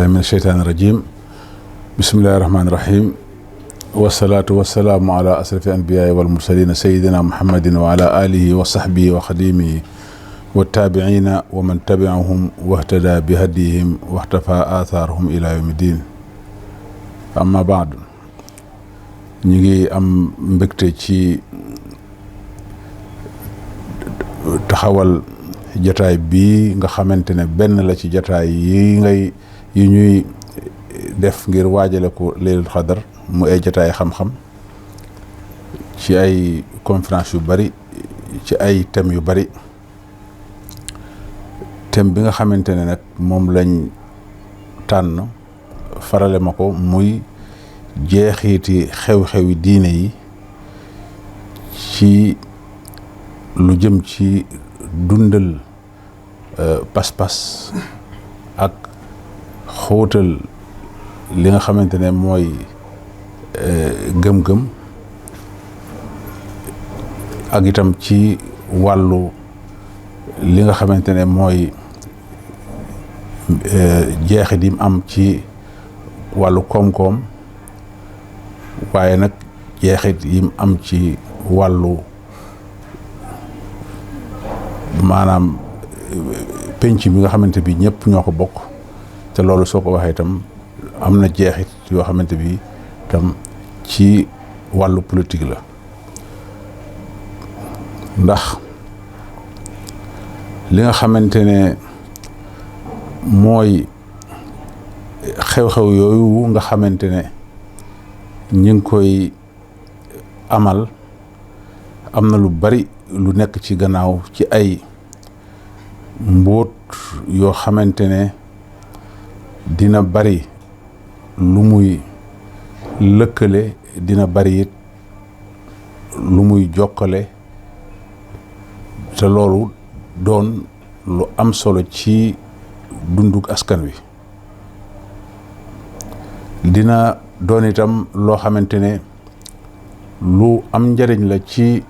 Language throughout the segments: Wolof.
billahi min asheytaani rajim bismillahi rahmaani rahim wasalaatu wasalaamu ala asrafi anbiyaai wal mursalina sayidina muhammadin wa ala alihi wa sahbihi wa xadimihi wa taabiina wa man tabiahum wahtada bi hadihim waxtafa athaarahum ila yawmi din amma baadu ñu ngi am mbégte ci taxawal jataay bii nga xamante ne benn la ci jataay yi ñuy def ngir waajale ko Laylatul Qadr mu ay jataay xam-xam ci ay conférence yu bari ci ay thèmes yu bari thème bi nga xamante ne nag moom lañ tànn farale ma ko muy jeexiiti xew-xewi diine yi ci lu jëm ci dundal pas-pas ak xóotal li nga xamante ne mooy gëm-gëm ak itam ci wàllu li nga xamante ne mooy jeexit yim am ci wàllu koom-koom waaye nag jeexit yim am ci wàllu maanaam penc bi nga xamante bi ñëpp ñoo ko bokk te loolu soo ko waxee itam am na jeexit yoo xamante bi itam ci wàllu politique la ndax li nga xamante ne mooy xew-xew yooyu nga xamante ne ñu ngi koy amal am na lu bari lu nekk ci gannaaw ci ay mbóot yoo xamante ne dina bari lu muy lëkkale dina bari it lu muy jokkale te loolu doon lu am solo ci dunduk askan wi dina doon itam loo xamante ne lu am njariñ la ci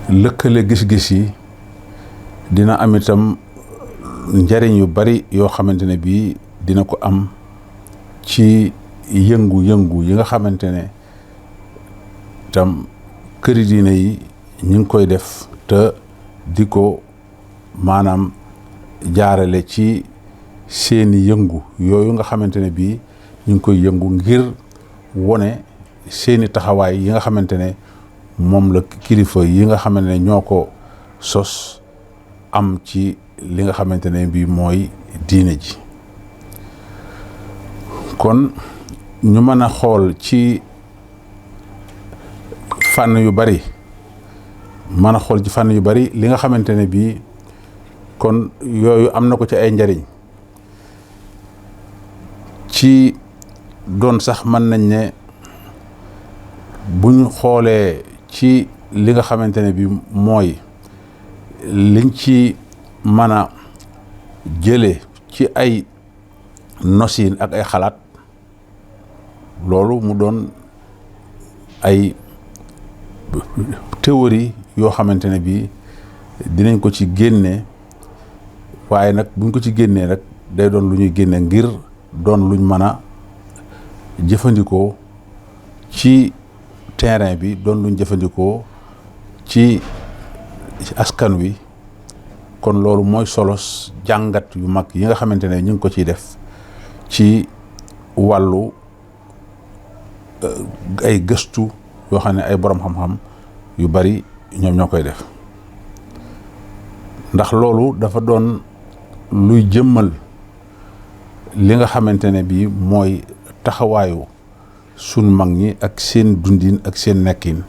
lëkkale gis-gis yi dina am itam njariñ yu bari yoo xamante ne bii dina ko am ci yëngu-yëngu yi nga xamante ne itam këri diine yi ñu ngi koy def te di ko maanaam jaarale ci seeni yëngu yooyu nga xamante ne bii ñu ngi koy yëngu ngir wone seeni taxawaay yi nga xamante ne moom la kilifa yi nga xamante ne ñoo ko sos am ci li nga xamante ne bii mooy diine ji kon ñu mën a xool ci fànn yu bari li nga xamante ne bii kon yooyu am na ko ci ay njariñ ci doon sax mën nañ ne buñ xoolee ci li nga xamante ne bii mooy liñ ci mën a jële ci ay nosin ak ay xalaat loolu mu doon ay théorie yoo xamante ne bii dinañ ko ci génne waaye nag buñ ko ci génnee rek day doon lu ñuy génne ngir doon luñ mën a jëfandikoo ci terrain bi doon luñ jëfandikoo ci askan wi kon loolu mooy solos jàngat yu mag yi nga xamante ne ñu ngi ko ciy def ci wàllu ay gëstu yoo xam ne ay borom xam-xam yu bari ñoom ñoo koy def ndax loolu dafa doon luy jëmmal li nga xamante ne bii mooy taxawaayu sun mag ñi ak seen dundin ak seen nekkin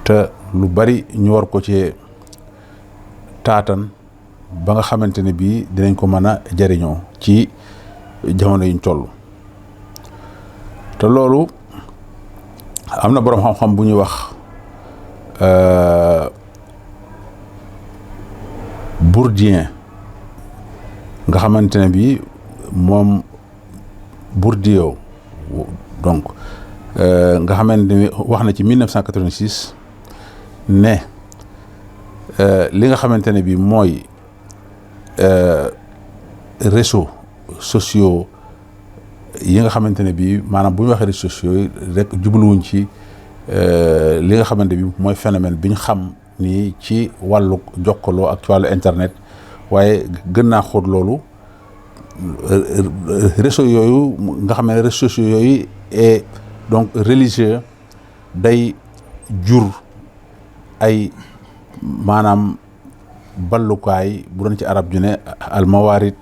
te lu bari ñu war ko ci taatan ba nga xamante ne bii dinañ ko mën a jariñoo ci jamono yiñ toll te loolu am na boroom xam-xam bu ñuy wax Bourdieu nga xamante ne bii moom Bourdieu donc nga xamante ne wax na ci 1986 ne li nga xamante ne bii mooy réseaux sociaux yi nga xamante ne bii maanaam bu ñu waxee réseaux sociaux yi rek jubluwuñ ci li nga xamante bi mooy phénomène bi ñu xam ni ci wàllu jokkaloo ak ci wàllu internet waaye gën naa xóot loolu réseaux yooyu nga xam ne réseaux sociaux yooyu et donc religieux day jur ay maanaam ballukaay bu doon ci arab ju ne al mawaarid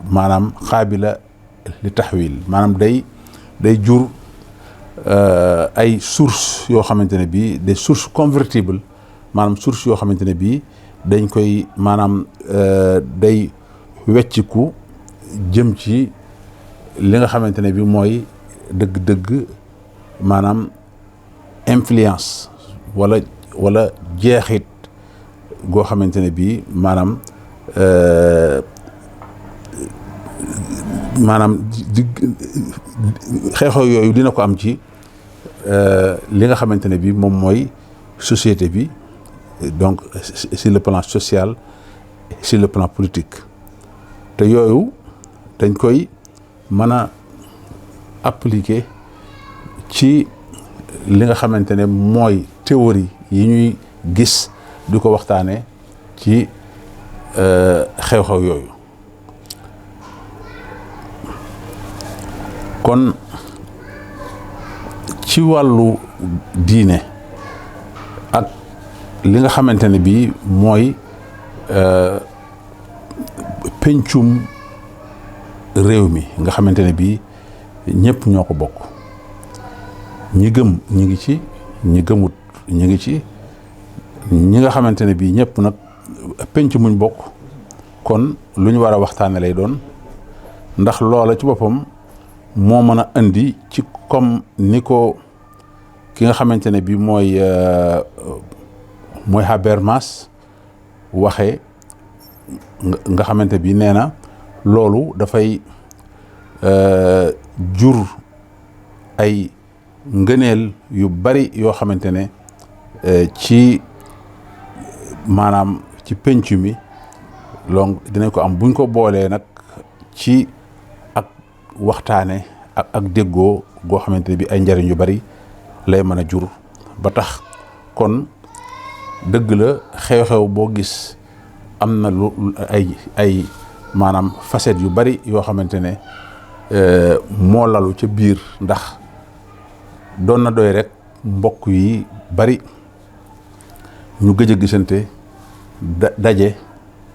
maanaam xaabila li taxwil maanaam day jur ay sources yoo xamante ne bii des sources convertibles maanaam sources yoo xamante ne bii dañ koy maanaam day wecciku jëm ci li nga xamante ne bii mooy dëgg-dëgg maanaam influence wala jeexit goo xamante ne bii maanaam xeexoo yooyu dina ko am ci li nga xamante ne bii moom mooy société bi donc sur le plan social sur le plan politique te yooyu dañ koy mën a appliquer ci li nga xamante ne mooy théorie yi ñuy gis di ko waxtaane ci xew-xew yooyu kon ci wàllu diine ak li nga xamante ne bii mooy pencum réew mi nga xamante ne bii ñëpp ñoo ko bokk ñi gëm ñi ngi ci ñi gëmut ñi ngi ci ñi nga xamante ne bii ñëpp nag penc muñ bokk kon lu ñu war a waxtaane lay doon ndax loola ci boppam moo mën a indi ci comme ni ko ki nga xamante ne bii mooy Habermas waxee nga xamante bi nee na loolu dafay jur ay ngëneel yu bari yoo xamante ne ci maanaam ci penc mi donc dinañ ko am buñ ko boolee nag ci ak waxtaane ak déggoo goo xamante ne bi ay njariñ yu bari lay mën a jur ba tax kon dëgg la xew-xew boo gis am na lu ay maanaam facettes yu bari yoo xamante ne moo lalu ca biir ndax doon na doy rek mbokk yi bari ñu gëj a gisante daje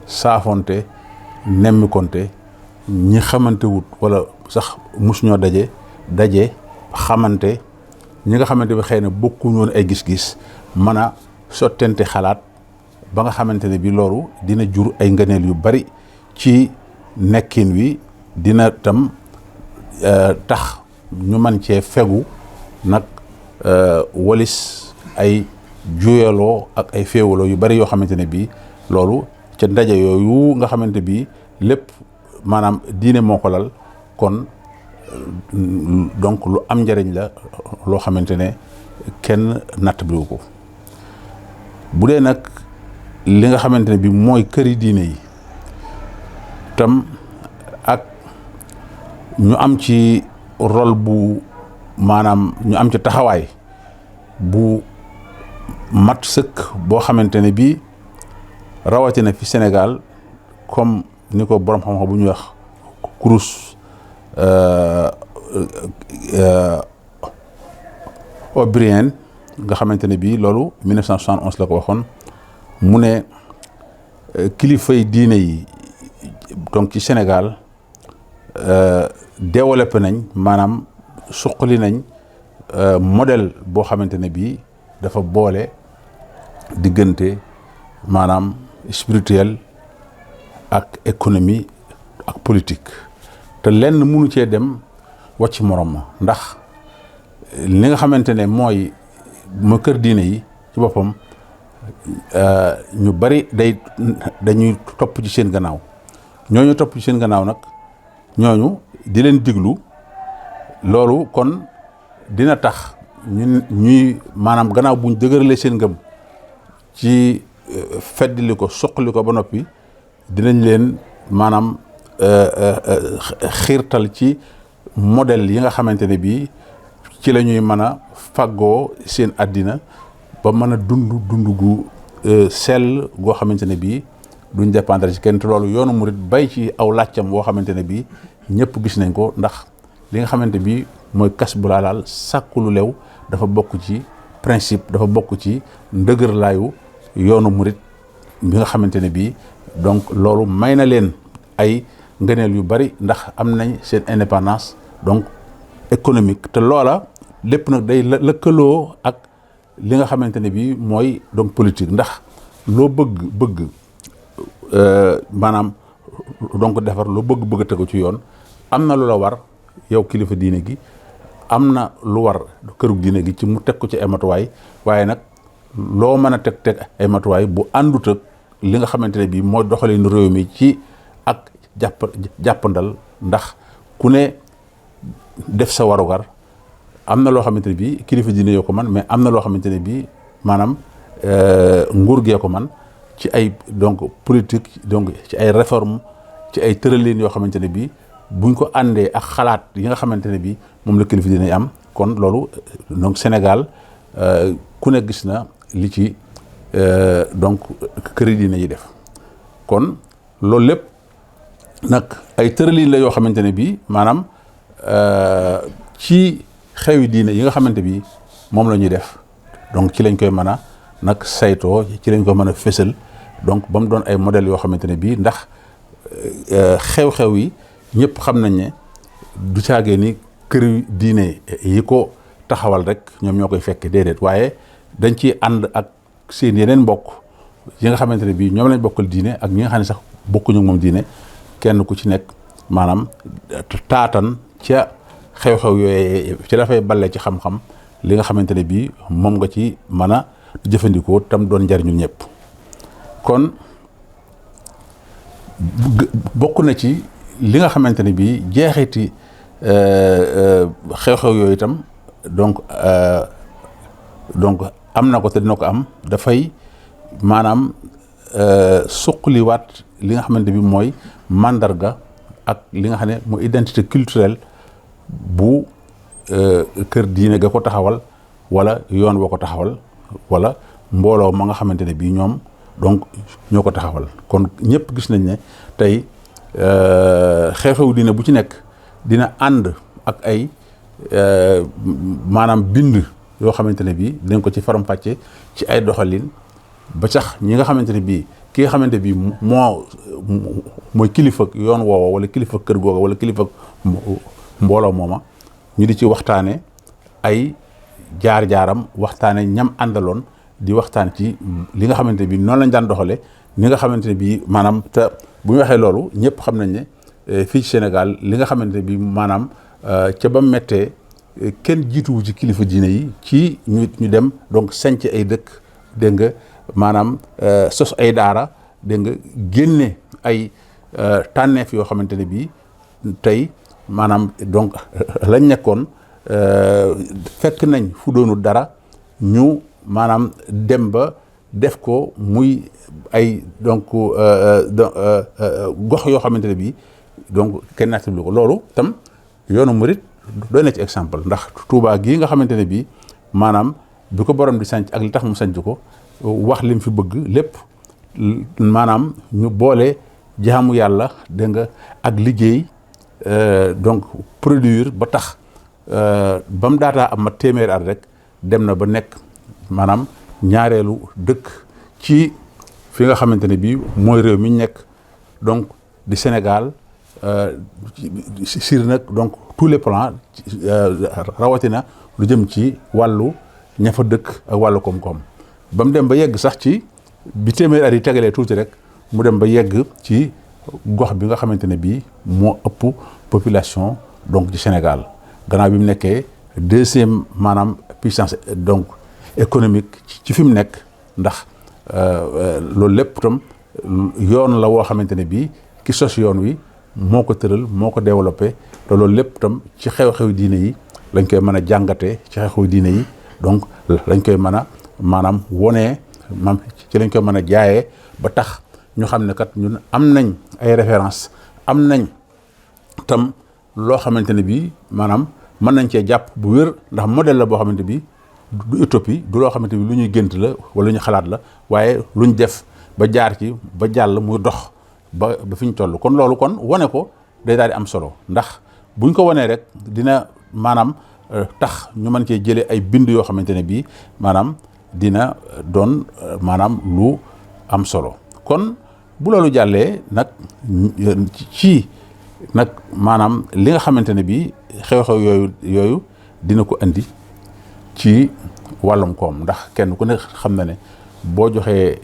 saafonte nemmikonte ñi xamante wut wala sax musuñoo daje xamante ñi nga xamante bi xëy na bokkuñu woon ay gis-gis mën a sottente xalaat ba nga xamante ne bi loolu dina jur ay ngëneel yu bari ci nekkin wi dina tam tax ñu mën cee fegu nag walis ay juyaloo ak ay féewaloo yu bari yoo xamante ne bii loolu ca ndaje yooyu nga xamante bi lépp maanaam diine moo ko lal kon donc lu am njariñ la loo xamante ne kenn nattabliwu ko bu dee nag li nga xamante ne bi mooy këri diine yi tam ak ñu am ci rôle bu maanaam ñu am ci taxawaay bu mat sëkk boo xamante ne bii rawatina fi Sénégal comme ni ko borom xam-xam bu ñuy wax Crous O'Brien nga xamante ne bii loolu 1971 la ko waxoon mu ne kilifay diine yi donc ci Sénégal développé nañ maanaam suqali nañ modèle boo xamante ne bii dafa boole diggante maanaam spirituel ak économie ak politique te lenn mënu cee dem wàcc morom ma ndax li nga xamante ne mooy kër diine yi ci boppam ñu bari dañuy topp ci seen gannaaw ñooñu topp ci seen gannaaw nag ñooñu di leen diglu loolu kon dina tax ñuy maanaam gannaaw buñ dëgëralee seen ngëm ci feddli ko suqali ko ba noppi dinañ leen maanaam xiirtal ci modèle yi nga xamante ne bii ci la ñuy mën a faggoo seen àddina ba mën a dund gu sell goo xamante ne bii duñ dépendre ci kenn te loolu yoonu murit bay ci aw làccam woo xamante ne bii ñëpp gis nañ ko ndax li nga xamante bii mooy kas bu laalaal sàkku lu lew dafa bokk ci principe dafa bokk ci ndëgër laayu yoonu murit bi nga xamante ne bii donc loolu may na leen ay ngëneel yu bari ndax am nañ seen indépendance donc économique te loola lépp nag day lëkkaloo ak li nga xamante ne bii mooy donc politique ndax loo bëgg maanaam donc defar loo bëgg tegu ci yoon am na lu la war yow kilifa diine gi am na lu war kërug diine gi ci mu teg ko ci ay matuwaay waaye nag loo mën a teg ay matuwaay bu àndut ak li nga xamante ne bii mooy doxalinu réew mi ci ak jàppandal ndax ku ne def sa warugar am na loo xamante ne bii kilifa diine yoo ko man mais am na loo xamante ne bii maanaam nguur gee ko man ci ay donc politique donc ci ay réforme ci ay tëralin yoo xamante ne bii buñ ko àndee ak xalaat yi nga xamante ne bii moom la kilifa diine am kon loolu donc Sénégal ku ne gis na li ci donc këri diine yi def kon loolu lépp nag ay tëralin la yoo xamante ne bii maanaam ci xewi diine yi nga xamante bi moom la ñuy def donc ci lañ koy mën a nag saytoo ci lañ koy mën a fësal donc ba mu doon ay modèles yoo xamante ne bii ndax xew-xew yi ñëpp xam nañ ne du caagee ni kër diine yi ko taxawal rek ñoom ñoo koy fekke déedéet waaye dañ ciy ànd ak seen yeneen mbokk yi nga xamante ne bii ñoom lañ bokkal diine ak ñi nga xam ne sax bokkuñu moom diine kenn ku ci nekk maanaam taatan ca xew-xew yooyu ci dafay balle ci xam-xam li nga xamante ne bii moom nga ci mën a jëfandikoo tam doon njariñu ñëpp kon bokk na ci li nga xamante ne bii jeexiti xew-xew yooyu itam donc am na ko te dina ko am dafay maanaam suqaliwaat li nga xamante bi mooy mandarga ak li nga xam ne mooy identité culturelle bu kër diine ga ko taxawal wala yoon wa ko taxawal wala mbooloo ma nga xamante ne bii ñoom donc ñoo ko taxawal kon ñëpp gis nañ ne tey xew-xew diine bu ci nekk dina ànd ak ay maanaam bind yoo xamante ne bii dinañ ko ci faram-fàcce ci ay doxalin ba sax ñi nga xamante ne bii ki nga xamante bii mooy kilifa yoon woowa wala kilifa kër googa wala kilifa mbooloo mooma ñu di ci waxtaane ay jaar-jaaram waxtaane ñam àndaloon di waxtaan ci li nga xamante ne bii noonu lañ daan doxale ni nga xamante ne bii maanaam te bu ñu waxee loolu ñëpp xam nañ ne fii ci Sénégal li nga xamante ne bii maanaam ca ba mettee kenn jiituwu ci kilifa diine yi ci ñu dem donc sanc ay dëkk dégg nga maanaam sos ay daara dégg nga génne ay tànneef yoo xamante ne bii tey maanaam donc lañ nekkoon fekk nañ fu doonul dara ñu maanaam dem ba def ko muy ay donc gox yoo xamante ne bii donc kenn naattabli ko loolu tam yoonu murit doy na ci exemple ndax Touba gii nga xamante ne bii maanaam bi ko borom di sanc ak li tax mu sanc ko wax lim fi bëgg lépp maanaam ñu boole jaamu yàlla dégg nga ak liggéey donc produire ba tax ba mu daataa am ma téeméeri at rek dem na ba nekk maanaam ñaareelu dëkk ci fi nga xamante ne bii mooy réew mi ñu nekk donc di Sénégal sur nag donc tous les plans rawatina lu jëm ci wàllu ña fa dëkk ak wàllu koom-koom ba mu dem ba yegg sax ci bi téeméeri at yi tegalee tuuti rek mu dem ba yegg ci gox bi nga xamante ne bii moo ëpp population donc ci Sénégal gannaaw bi mu nekkee deuxième maanaam puissance donc économique ci fi mu nekk ndax loolu lépp tam yoon la woo xamante ne bii ki sos yoon wi moo ko tëral moo ko développé te loolu lépp tam ci xew-xew diine yi lañ koy mën a jàngatee ci xew-xew diine yi donc lañ koy mën a maanaam wonee ci lañ koy mën a jaayee ba tax ñu xam ne kat ñun am nañ ay référence am nañ tam loo xamante ne bii maanaam mën nañ cee jàpp bu wér ndax modèle la boo xamante bi du utopie du loo xamante bi lu ñuy gént la wala lu ñu xalaat la waaye luñ def ba jaar ci ba jàll muy dox ba fi ñu toll kon loolu kon wane ko day daal di am solo ndax buñ ko wanee rek dina maanaam tax ñu mën cee jëlee ay bind yoo xamante ne bii maanaam dina doon maanaam lu am solo kon bu loolu jàllee nag ci nag maanaam li nga xamante ne bii xew-xew yooyu dina ko indi ci wàllum koom ndax kenn ku ne xam na ne boo joxee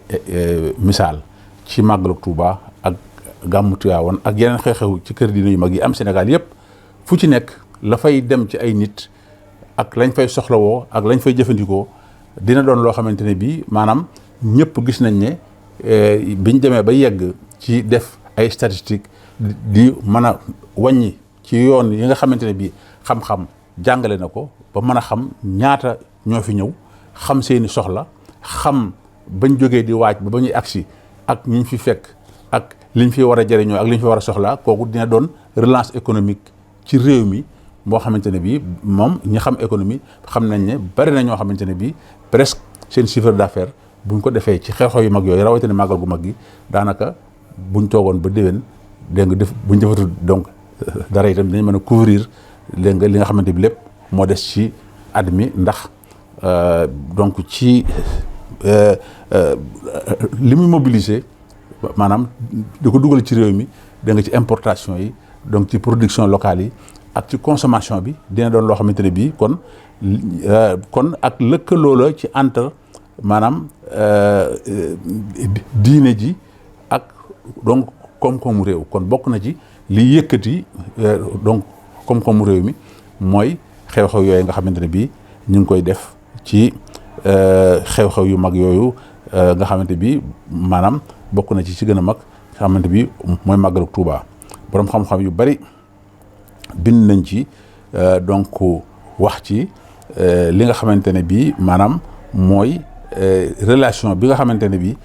misaal ci màggalu Tuuba ak gàmmu Tiwaawan ak yeneen xew-xew ci kër diine yu mag yi am Sénégal yëpp fu ci nekk la fay dem ci ay nit ak lañ fay soxlawoo ak lañ fay jëfandikoo dina doon loo xamante ne bii maanaam ñëpp gis nañ ne biñ demee ba yegg ci def ay statistiques di mën a wàññi ci yoon yi nga xamante ne bii xam-xam jàngale na ko ba mën a xam ñaata ñoo fi ñëw xam seeni soxla xam bañ jógee di waaj ba ñuy agsi ak ñi ñu fi fekk ak liñ fi war a jëriñoo ak liñ fi war a soxla kooku dina doon relance économique ci réew mi boo xamante ne bii moom ñi xam économie xam nañ ne bari na ñoo xamante ne bii presque seen chiffre d'affaires buñ ko defee ci xew-xew yu mag yooyu rawatina màggal gu mag gi daanaka buñ toogoon ba déwén dégg nga def buñ defatul donc dara itam dañ mën a couvrir dégg nga li nga xamante bi lépp moo des ci at mi ndax donc ci li muy mobiliser maanaam di ko dugal ci réew mi dégg nga ci importation yi donc ci production locale yi ak ci consommation bi dina doon loo xamante ne bii kon ak lëkkaloo la ci entre maanaam diine ji ak donc koom-koomu réew kon bokk na ci liy yëkkati donc koom-koomu réew mi mooy xew-xew yooyu nga xamante ne bii ñu ngi koy def ci xew-xew yu mag yooyu nga xamante bi maanaam bokk na ci gën a mag nga xamante bi mooy màggalu Tuuba borom xam-xam yu bari bind nañ ci donc wax ci li nga xamante ne bii maanaam mooy relation bi nga xamante ne bii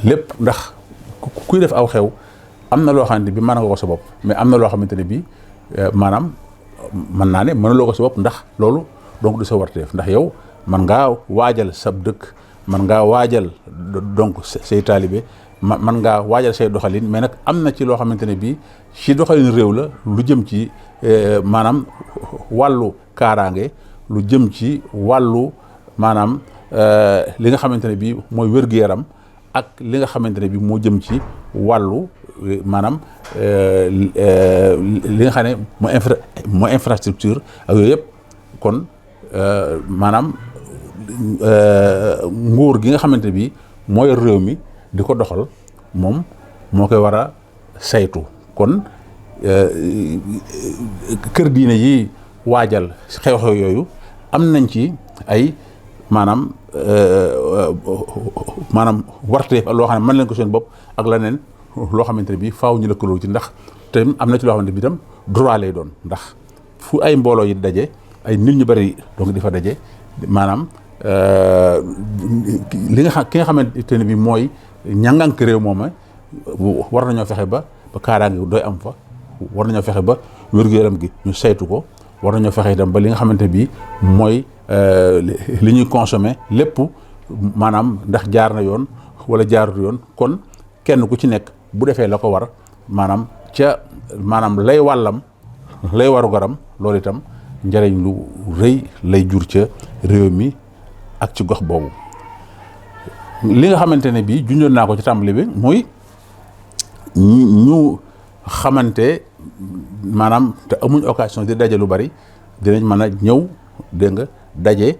lépp ndax kuy def aw xew am na loo xamante bi mën nga ko sa bopp mais am na loo xamante ne bii maanaam mën naa ne mënuloo ko sa bopp ndax loolu donc du sa warteef ndax yow man ngaa waajal sab dëkk man ngaa waajal donc say taalibe man ngaa waajal say doxalin mais nag am na ci loo xamante ne bii ci doxalin réew la lu jëm ci maanaam wàllu kaaraange lu jëm ci wàllu maanaam li nga xamante ne bii mooy wér-gu-yaram ak li nga xamante ne bii moo jëm ci wàllu maanaam li nga xam ne mooy infrastructure ak yooyu yëpp kon maanaam nguur gi nga xamante ne bii moo yor réew mi di ko doxal moom moo koy war a saytu kon kër diine yi waajal xew-xew yooyu am nañ ci ay maanaam warteef loo xam ne mën leen ko seen bopp ak leneen loo xamante ne bii faaw ñu lëkkaloo ci ndax te am na ci loo xamante ne bii tam droit lay doon ndax fu ay mbooloo yi daje ay nit ñu bari donc di fa daje maanaam ki nga xamante ne bii mooy ñàngank réew moom war nañoo fexe ba kaaraange doy am fa war nañoo fexe ba wér-gu-yaram gi ñu saytu ko war nañoo fexe itam ba li nga xamante ne bii mooy li ñuy consommer lépp maanaam ndax jaar na yoon wala jaarut yoon kon kenn ku ci nekk bu defee la ko war maanaam maanaam lay wàllam lay waru garam loolu itam njëriñ lu rëy lay jur ca réew mi ak ci gox boobu li nga xamante ne bii junjoon naa ko ci tàmbali bi mooy ñu xamante maanaam te amuñ occasion di daje lu bari dinañ mën a ñëw dégg nga daje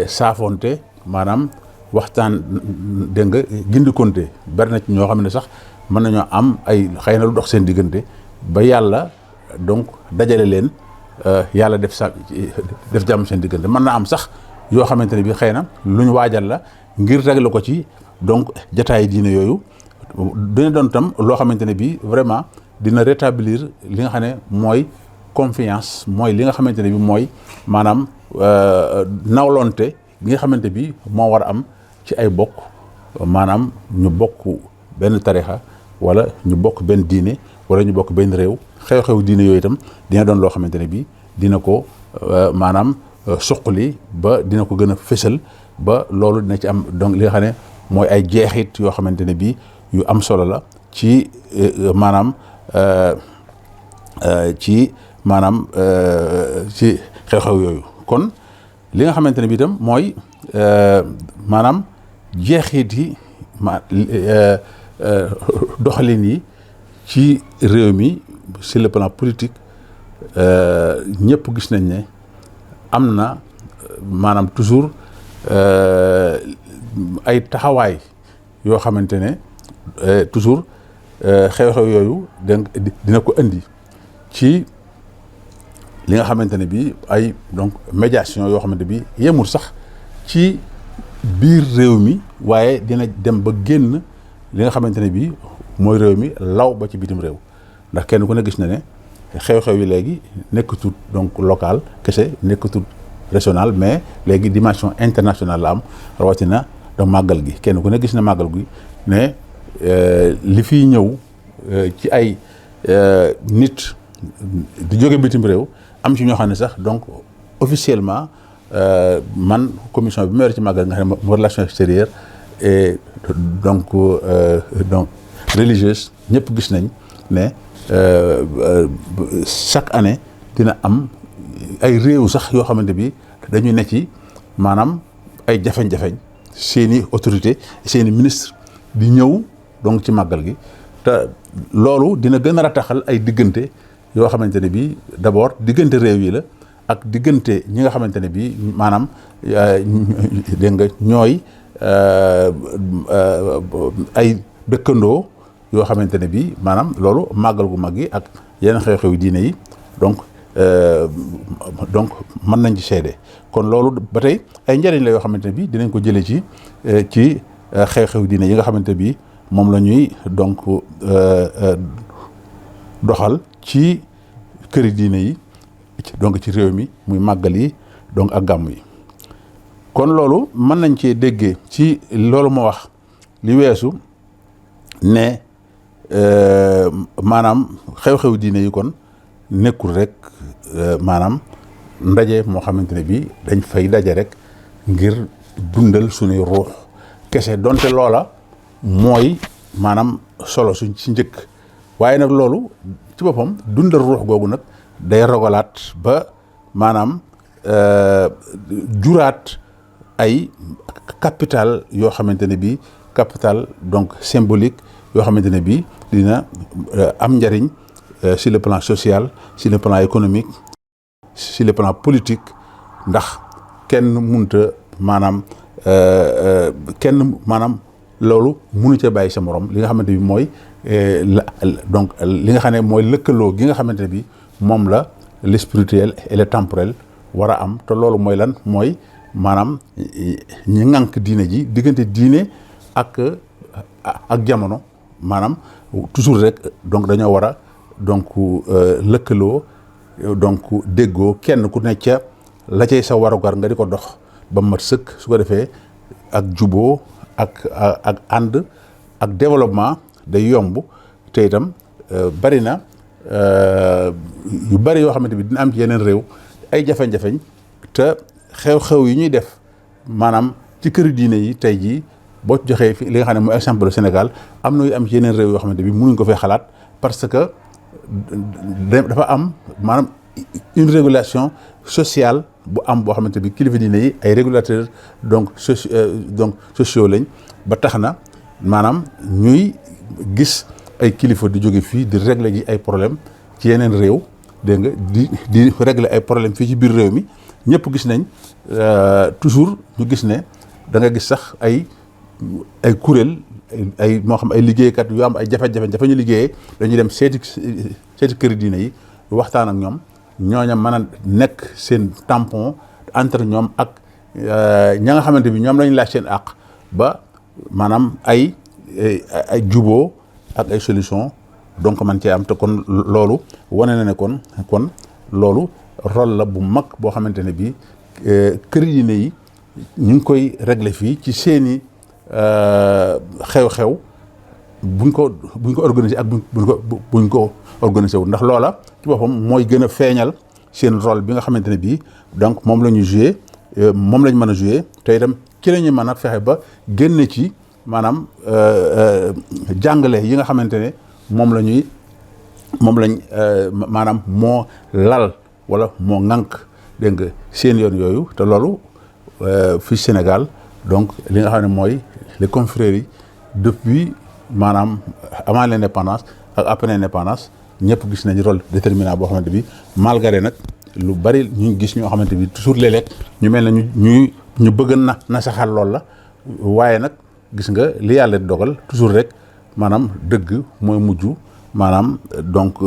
saafonte maanaam waxtaan dégg nga gindikonte bari na ci ñoo xam ne sax mën nañoo am ay xëy na lu dox seen diggante ba yàlla donc dajale leen yàlla def jàmm seen diggante mën na am sax yoo xamante ne bi xëy na lu ñu waajal la ngir régler ko ci donc jataay diine yooyu dina doon tam loo xamante ne bi vraiment dina rétablir li nga xam ne mooy confiance mooy li nga xamante ne bi mooy maanaam nawlonte li nga xamante bi moo war a am ci ay bokk maanaam ñu bokk benn tarixa wala ñu bokk benn diine wala ñu bokk benn réew xew-xew diine yooyu itam dina doon loo xamante ne bii dina ko maanaam suqali ba dina ko gën a fësal ba loolu dina ci am donc li nga xam ne mooy ay jeexit yoo xamante ne bii yu am solo la ci maanaam ci xew-xew yooyu. kon li nga xamante ne bii itam mooy maanaam jeexit yi doxalin yi ci réew mi sur le plan politique ñëpp gis nañ ne am na maanaam toujours ay taxawaay yoo xamante ne toujours xew-xew yooyu dina ko indi ci li nga xamante ne bii ay donc médiation yoo xamante bi yemul sax ci biir réew mi waaye dina dem ba génn li nga xamante ne bii mooy réew mi law ba ci bitim réew ndax kenn ku ne gis na ne xew-xew yi léegi nekkatul donc local kese nekkatul régional mais léegi dimension internationale la am rawatina donc màggal gi kenn ku ne gis na màggal gi ne li fiy ñëw ci ay nit di jóge bitim réew am ci ñoo xam ne sax donc officiellement man commission bi ma yor ci màggal nga xam ne mooy relation extérieure et donc religieuse ñëpp gis nañ ne chaque année dina am ay réew sax yoo xamante bi dañu ne ci maanaam ay jafeñ-jafeñ seeni autorité seeni ministre di ñëw donc ci màggal gi te loolu dina gën a rataxal ay diggante yoo xamante ne bi d'abord diggante réew yi la ak diggante ñi nga xamante ne bi maanaam dégg nga ñooy ay dëkkandoo yoo xamante ne bi maanaam loolu màggal gu mag yi ak yeneen xew-xew diine yi donc mën nañ ci seede kon loolu ba tey ay njëriñ la yoo xamante ne bi dinañ ko jëlee ci xew-xew diine yi nga xamante bi moom la ñuy donc doxal ci këri diine yi donc ci réew mi muy màggal yi donc ak gàmm yi kon loolu mën nañ cee déggee ci loolu ma wax li weesu ne maanaam xew-xew diine yi kon nekkul rek maanaam ndaje moo xamante ne bi dañ fay daje rek ngir dundal suñuy ruux kese donte loola mooy maanaam solo si njëkk waaye nag loolu ci boppam dundal ruux googu nag day rogalaat ba maanaam juraat ay capital yoo xamante ne bii capital donc symbolique yoo xamante ne bii dina am njariñ sur le plan social sur le plan économique sur le plan politique ndax kenn munta maanaam loolu munu ca bàyyi sa morom li nga xamante bi mooy donc li nga xam ne mooy lëkkaloo gi nga xamante ne bi moom la le spirituel et le temporel war a am te loolu mooy lan mooy maanaam ñi ŋànk diine ji diggante diine ak jamono maanaam toujours rek donc dañoo war a donc lëkkaloo donc déggoo kenn ku ne ca la cay sa warugar nga di ko dox ba mat sëkk su ko defee ak juboo ak ànd ak développement day yomb te itam bari na yu bari yoo xamante bi dina am ci yeneen réew ay jafe-jafeñ te xew-xew yi ñuy def maanaam ci këri diine yi tey jii boo joxee fi li nga xam ne mooy exemple Sénégal am na yu am ci yeneen réew yoo xamante bi mënuñ ko fee xalaat parce que dafa am maanaam une régulation sociale bu am boo xamante bi kilifa diine yi ay régulateurs donc sociaux lañ ba tax na maanaam ñuy gis ay kilifa di jóge fii di régler ji ay problème ci yeneen réew dégg nga di régler ay problème fii ci biir réew mi ñëpp gis nañ toujours ñu gis ne da nga gis sax ay kuréel ay moo xam ay liggéeykat yu am ay jafe-jafe ñu liggéeyee dañuy dem seeti këri diine yi waxtaan ak ñoom ñooña mën a nekk seen tampon entre ñoom ak ña nga xamante bi ñoom lañu laaj seen àq ba maanaam ay juboo ak ay solution donc man cee am te kon loolu wane na ne kon loolu rôle la bu mag boo xamante ne bi këri diine yi ñu ngi koy régler fii ci seeni xew-xew buñ ko organiser ak buñ ko organiser wu ndax loola ci boppam mooy gën a feeñal seen rôle bi nga xamante ne bii donc moom la ñu joué moom lañ mën a joué te itam ci la ñu mën a fexe ba génne ci maanaam jàngale yi nga xamante ne moom lañ maanaam moo lal wala moo ŋànk dégg nga seen yoon yooyu te loolu fii Sénégal donc li nga xam ne mooy les confréries depuis maanaam avant l'indépendance ak après l'indépendance ñëpp gis nañu rôle déterminant boo xamante bi malgré nag lu bari ñu gis ñoo xamante bi toujours léeg-léeg ñu mel ne ñu bëgg na saxal lool la waaye nag gis nga li yàlla dogal toujours rek maanaam dëgg mooy mujj maanaam donc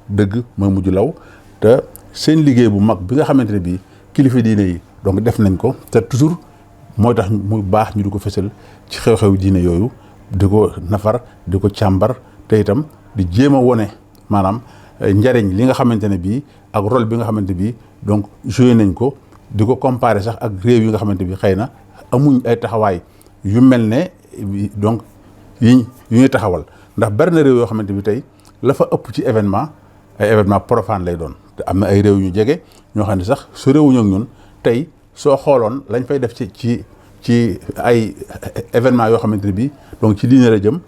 dëgg mooy mujj law te seen liggéey bu mag bi nga xamante ne bii kilifa diine yi donc def nañ ko te toujours mooy tax muy baax ñu di ko fësal ci xew-xew diine yooyu di ko nafar di ko càmbar te itam di jéem a wone maanaam njariñ li nga xamante ne bii ak rôle bi nga xamante bii donc joué nañ ko di ko comparer sax ak réew yi nga xamante bi xëy na amuñ ay taxawaay yu mel ne donc yu ñuy taxawal ndax bari na réew yoo xamante bi tey la fa ëpp ci événement ay événement profane lay doon te am na ay réew yu ñu jege ñoo xam ne sax su réewuñu ak ñun tey soo xooloon lañ fay def ci ay événement yoo xamante ne bii donc ci diine la jëm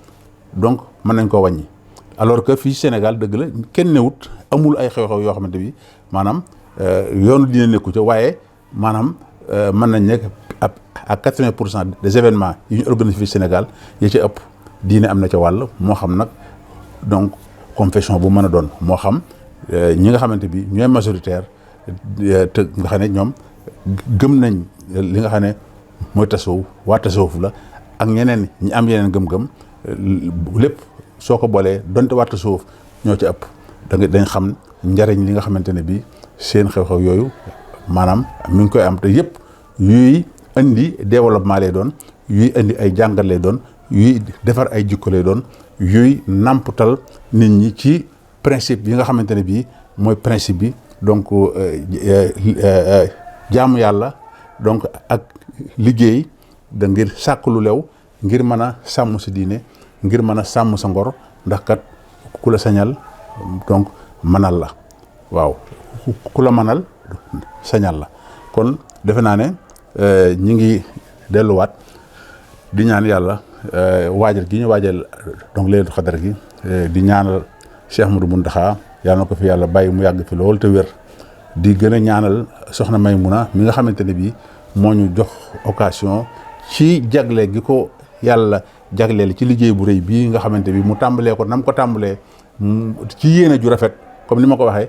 donc mën nañ koo wàññi alors que fii Sénégal dëgg la kenn newut amul ay xew-xew yoo xamante bi maanaam yoonu diine nekku ca waaye maanaam mën nañ nekk à 80% des événements yi ñu organisé fii Sénégal yi ci ëpp diine am na ca wàll moo xam nag donc confession bu mën a doon moo xam ñi nga xamante bi ñooy majoritaire te nga xam ne ñoom gëm nañ li nga xam ne mooy tasawuf waa tasawuf la ak ñeneen ñi am yeneen gëm-gëm lépp soo ko boolee donte waa tasawuf ñoo ci ëpp dañ xam njariñ li nga xamante ne bi seen xew-xew yooyu maanaam mi ngi koy am te yëpp yuy indi développement lay doon yuy indi ay jàngat lay doon yuy defar ay jikko lay doon yuy nàmpatal nit ñi ci principe yi nga xamante ne bii mooy principe bi donc jaamu yàlla donc ak liggéey da ngir sàkk lu lew ngir mën a sàmm sa diine ngir mën a sàmm sa ngor ndax kat ku la sañal donc mënal la waaw ku la mënal sañal la kon defe naa ne ñi ngi delluwaat di ñaan yàlla waajal gi ñu waajal donc Laylatul Qadr gi di ñaanal Cheikh Ahmadou Mountakha yàlla na ko fi yàlla bàyyi mu yàgg fi lool te wér di gën a ñaanal soxna Maymuna mi nga xamante ne bii moo ñu jox occasion ci jagle gi ko yàlla jagleel ci liggéey bu rëy bii nga xamante bi mu tàmbalee ko nam ko tàmbalee ci yéene ju rafet comme ni ma ko waxee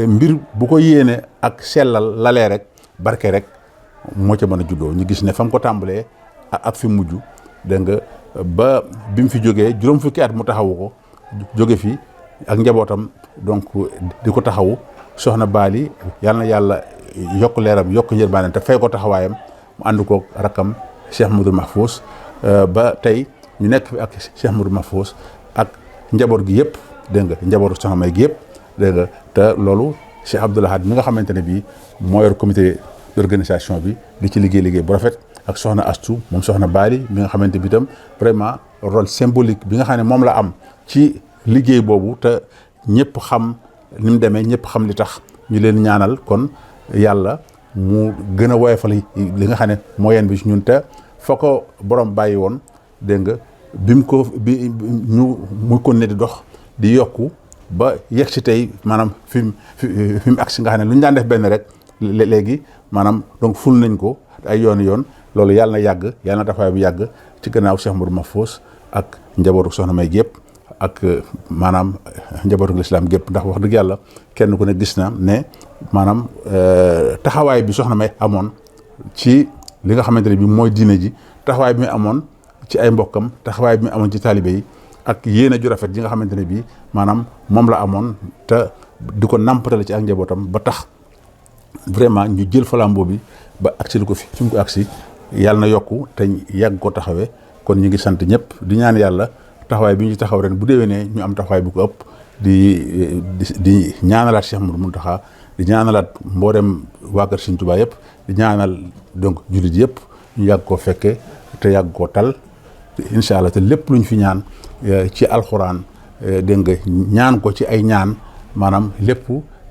mbir bu ko yéene ak sellal lalee rek barke rek moo ca mën a juddoo ñu gis ne fa mu ko tàmbalee ak fi mujj dégg nga ba bi mu fi jógee juróom fukki at mu taxawu ko jóge fi ak njabootam donc di ko taxawu soxna Baali yàlla na yàlla yokk leeram yokk njërmaane te fay ko taxawaayam mu ànd koog rakkam Cheikh Modou Mahfous ba tey ñu nekk fi ak Cheikh Modou Mahfous ak njaboot gi yëpp dégg nga njabootu soxna May gi yëpp dégg nga te loolu Cheikh Abdoul Ahad mi nga xamante ne bii moo yor comité d'organisation bi di ci liggéey bu rafet ak soxna Astou moom soxna Baali mi nga xamante bi tam vraiment rôle symbolique bi nga xam ne moom la am ci liggéey boobu te ñëpp xam ni mu demee ñëpp xam li tax ñu leen ñaanal kon yàlla mu gën a woyofal li nga xam ne moo yeen bi ci ñun te fa ko borom bàyyi woon dégg nga bi ñu muy kon ne di dox di yokku ba yegg si tey maanaam fi mu agsi nga xam ne lu ñu daan def benn rek léegi maanaam donc ful nañ ko ay yoon loolu yàlla na yàgg yàlla na taxawaay bu yàgg ci gannaaw Cheikh Modou Mahfous ak njabootu soxna May gépp ak maanaam njabootu lislaam gépp ndax wax dëgg yàlla kenn ku ne gis na ne maanaam taxawaay bi soxna May amoon ci li nga xamante ne bi mooy diine ji taxawaay bi mu amoon ci ay mbokkam taxawaay bi mu amoon ci taalibe yi ak yéene ju rafet yi nga xamante ne bi maanaam moom la amoon te di ko nàmpatale ci ak njabootam ba tax vraiment ñu jël flambeau bi ba agsi lu ko fi mu ko agsi yàlla na yokku te yàgg ko taxawee kon ñu ngi sant ñëpp di ñaan yàlla taxawaay bi ñu taxaw ren bu déwénee ñu am taxawaay bu ko ëpp di ñaanalaat Cheikh Modou Mountakha di ñaanalaat mboolem waa kër Sëriñ Tuubaa yëpp di ñaanal donc jullit yëpp ñu yàgg koo fekke te yàgg koo tal incha allah te lépp luñ fi ñaan ci alxuraan dégg nga ñaan ko ci ay ñaan maanaam lépp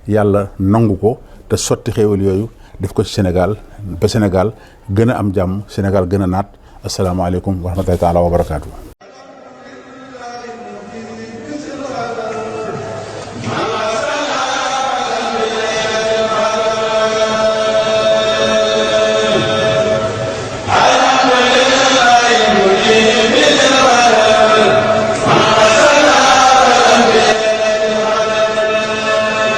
yàlla nangu ko te sotti xéewal yooyu def ko ci Sénégal ba Sénégal gën a am jàmm Sénégal gën a naat asalaamaaleykum wa rahmatullahi taala wa barakaatu.